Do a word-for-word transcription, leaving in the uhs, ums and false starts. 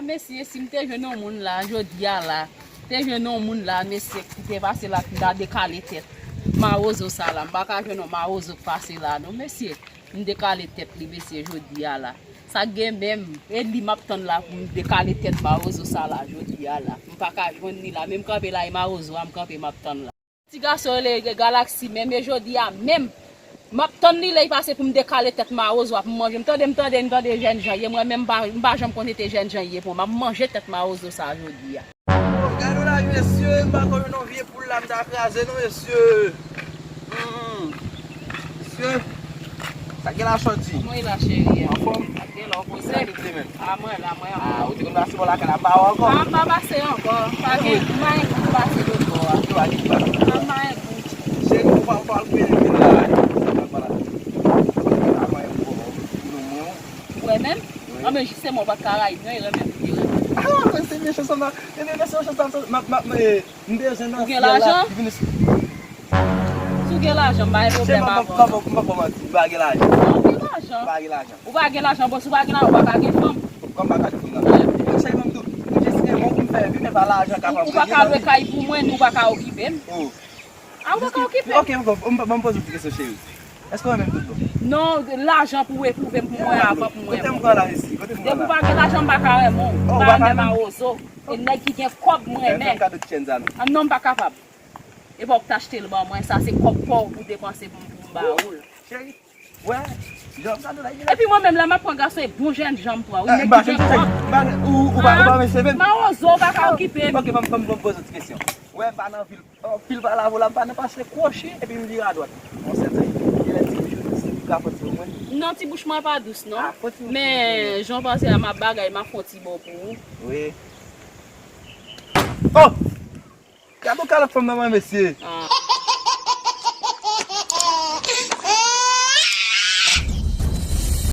Mesye, si m te jwenn yon moun la, jodi a la, te jwenn yon moun la, mesye, ki te pase la, ki ta dekale tèt mawozo sa la. M pa ka jwenn yon mawozo k pase la, non, mesye. M dekale tèt li, mesye, jodi a la. Sa k gen menm, e li m ap tann la pou m dekale tèt mawozo sa la, jodi a la. M pa ka jwenn li la, menm kanpe la, e mawozo a m kanpe, m ap tann la. Ti gason rele Galaxy menm, e jodi a menm, m ap tann li lè l pase pou m dekale tèt mawozo a pou m manje. M tande, m tande, m tande jènjan ye. Mwen menm, m pa, m pa janm konn te jènjan ye pou mwen. M ap manje tèt mawozo sa jodi a. Oh, gade la, mesye, m pa konn non vye poul la, m ta kraze non, mesye. Hmm. Mesye, sa gen la sòti. Kòman w ye la, cheri? Anfòm? Sa gen lè w poze. Sa ki vle menm? A, mwen la, mwen ankò. A, ou te konn pase bò lakay la, m pa wè ankò. A, m pa pase ankò. Pa gen, m pa gen gout pase lòt bò a. Ou pa gen gout pase? A, m pa gen gout. Cheri, ou pa, ou pa al goumen vin la. Ou pa al goumen vin la. Ou wè menm? Wi. Anben, jisteman, ou pa t ka rayi m, non, e renmen m, e renmen m. A, se mechan sa, e mechan sa, m, m, m, e, m bezwen nan syèl la, ki vin. Si w gen lajan, m pa gen pwoblèm avè w. Cheri, m pa, m pa, m pa, m pa manti, m pa gen lajan. Non, w gen lajan. M pa gen lajan. Ou pa gen lajan, bon, si w pa gen lajan, ou pa ka gen fanm. Kòman m pa ka gen fanm nan? Cheri, mwen m tou, m jis gen bon pou m fè vi, men pa lajan k ap regle. Ou pa ka lwe kay pou mwen, ni w pa ka okipe m. Oh. A, ou pa ka okipe m. Ok, ok, ok, m, m, m poze yon ti kesyon, cheri. Èske w renmen m tout bon? Non, lajan pou w epwouve m pou mwen avan pou mwen. Kote m pran la isi? Kote m pran la? Depi w pa gen lajan, m pa ka renmen w. Oh, ou pa ka renmen m? M pa renmen mawozo. E nèg ki gen kòb, mwen renmen. Fè m kado ti chèn sa non. A, non, m pa kapab. E pa w k t achte l ban mwen, sa se kòb pa w pou depanse pou m, pou m ba ou l. Cheri, wè, jan m gade la, li la. Epi mwen menm la, m ap pran gason e bon jènjan m pran. Wi, nèg ki gen kòb. Ou, ou pa, ou pa mesye menm? Mawozo, ou pa ka okipe m. Ok, ban m, ban m, ban m poze yon ti kesyon. Wè, m pa nan vil. Anpil pale avè w la, m pa nan pase kwochi, epi m vire adwat. Yon sèl sa, gen lè ti bouch ou dous, ou ka fè ti pou mwen. Non, ti bouch mwen pa dous, non. A, fè ti bouch. Men, jan w pase a, m ap bagay, m ap fè yon ti bò pou ou. Wi. Oh! Gade yon kalòt fanm nan mwen, mesye.